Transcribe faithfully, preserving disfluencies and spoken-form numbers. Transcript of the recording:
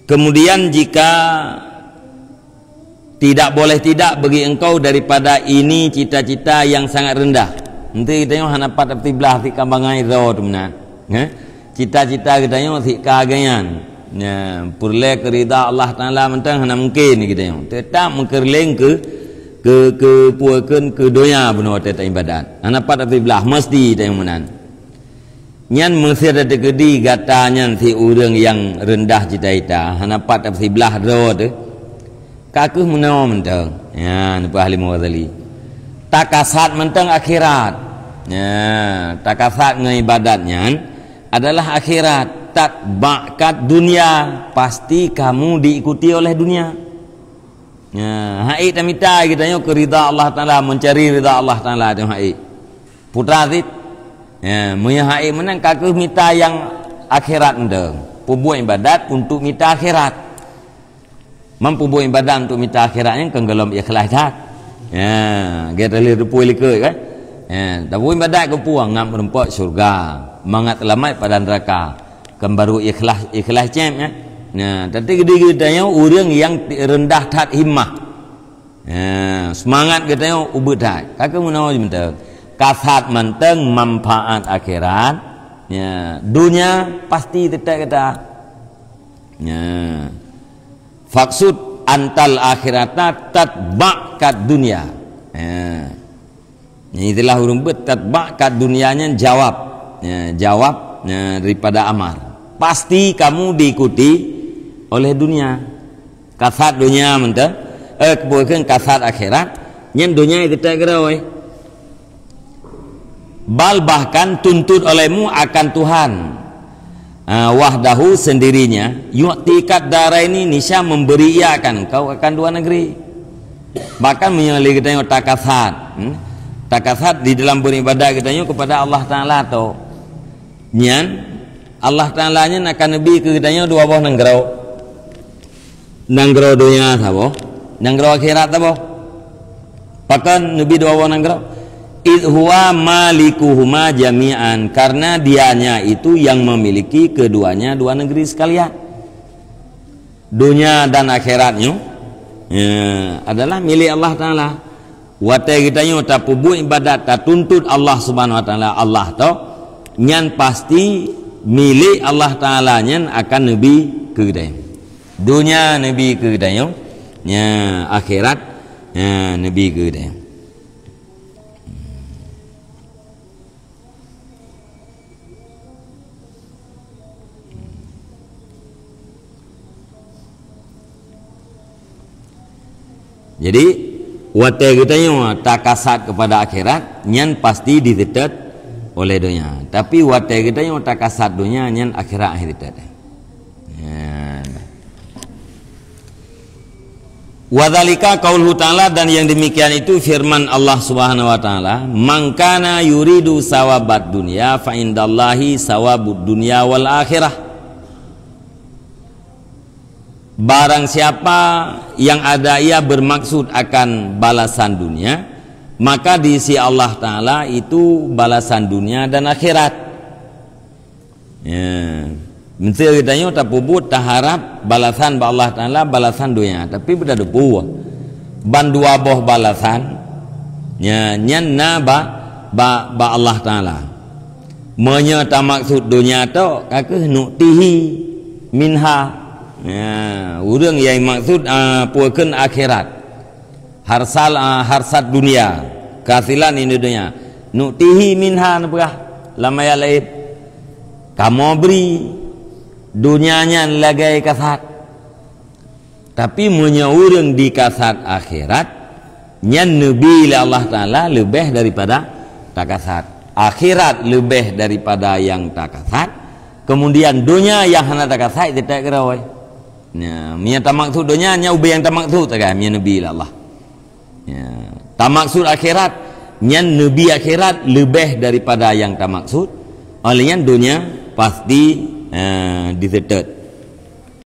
Kemudian jika tidak boleh tidak bagi engkau daripada ini cita-cita yang sangat rendah. Nanti kita nyoe hana pat teupeusiblah sika bangai droe tu meunan. Eh? Cita-cita kita nyoe sika geuyan. Ya, peureulée keu ridha Allah Taala mantong hana mungkin kita nyoe. Tetap meukeureuléng keu keu keu puakeun keu donya bunoe teutab ibadat. Hana pat teupeusiblah mesti kita nyoe meunan. Nyan meusé teukeudi gata nyan si ureuëng nyang reundah cita-cita, hana pat teupeusiblah droe teuh. Ka kheueh meunoe mantong. Nyan peue ahli Mughazali. Takasat mantong akhirat. Nyan, takasat ngon ibadat nyan adalah akhirat. Tatba'ka dunya, pasti kamu diikuti oleh dunia. Nyan, hai tamita geutanyoe keu ridha Allah Taala, mencari ridha Allah Taala tu hai. Putra sit. Ya, meunyoe hai meunan ka kheueh mita nyang akhirat mantong. Peubuet ibadat untuk mita akhirat. Man peubuet ibadat untuk mita akhirat nyan kan golom ikhlas that. Ya, gata lheueh teupeu likot kan. Ya, tapi ibadat keu peue? Ngat meurumpok syurga, mangat seulamat pada neuraka. Kan baru ikhlas, ikhlas cem ya. Nah, tapi geutanyoe ureuëng nyang reundah that himmah. Ya, seumangat geutanyoe ubit that. Ka kheueh meunoe mantong. Kasat mantong manfaat akhirat. Ya, dunia pasti teutab gata. Ya. Faksud antal akhirata tatba'ka dunya. Ya. Itulah ureuëng beuet tatba'ka dunya nyan jawab. Ya, jawab ya, daripada amar. Pasti kamu diikuti oleh dunia. Kasat dunia mantong, eh, kebukan kasat akhirat, nyan dunia geutanyoe keudroe. Bal bahkan tuntut olehmu akan Tuhan, ah, wahdahu sendirinya, yu'tika daraini niscaya memberi ia akan engkau akan dua negeri. Bahkan meunyoe lé geutanyoe takasat, hmm, takasat di dalam beribadah geutanyoe kepada Allah Taala tu. Nyan Allah Taala nyan akan neubi keu geutanyoe dua boh nanggroe. Nanggroe donya saboh, nanggroe akhirat saboh. Pakon neubi dua boh nanggroe? Idh huwa malikuhuma jami'an, karena dianya itu yang memiliki keduanya dua negeri sekalian. Dunia dan akhirat nyoe, ya, adalah milik Allah Taala. Watée geutanyoe tapeubuet ibadat, tatuntut Allah Subhanahu Wa Taala, Allah tu, nyan pasti milik Allah Taala nyan akan neubi keu geutanyoe. Dunia neubi keu geutanyoe, ya, akhirat, ya, neubi keu geutanyoe. Jadi, watée geutanyoe takasat kepada akhirat, nyan pasti diseutôt oleh donya. Tapi watée geutanyoe takasat donya, nyan akhirat hana seutôt. Nyan. Wa dzalika qauluhu ta'ala, dan yang demikian itu firman Allah Subhanahu wa Ta'ala, "Man kana yuridu sawabad dunya fa indallahi sawabud dunya wal akhirah." Barang siapa yang ada ia bermaksud akan balasan dunia, maka di sisi Allah Ta'ala itu balasan dunia dan akhirat. Ya. Meusé geutanyoe tapeubuet taharab balasan bak Allah Taala, balasan donya, tapi beutateupeue. Ban dua boh balasan, ya, nyan na bak, bak, bak Allah Taala. Meunyoe tamaksud donya tok, ka kheueh nu'tihi minha. Ya, ureuëng nyang maksud, ah, peue kheun akhirat. Harsal, ah, harsat dunia, keuhasilan di dunia. Nu'tihi minha, neupeugah lam ayat laén. Kamoe bri dunia nyan lagée kasat. Tapi meunyoe ureuëng dikasat akhirat, nyan neubi lé Allah Taala leubeh daripada takasat. Akhirat leubeh daripada nyang takasat. Kemudian dunia nyang hana takasat, teutab keudroe. Nah, meunyoe tamaksud donya, nyan ubé nyang tamaksud sagai, meunyoe neubi lé Allah. Ya. Tamaksud akhirat, nyan neubi akhirat leubeh daripada nyang tamaksud. Oleh nyan donya pasti, eh, diseutôt.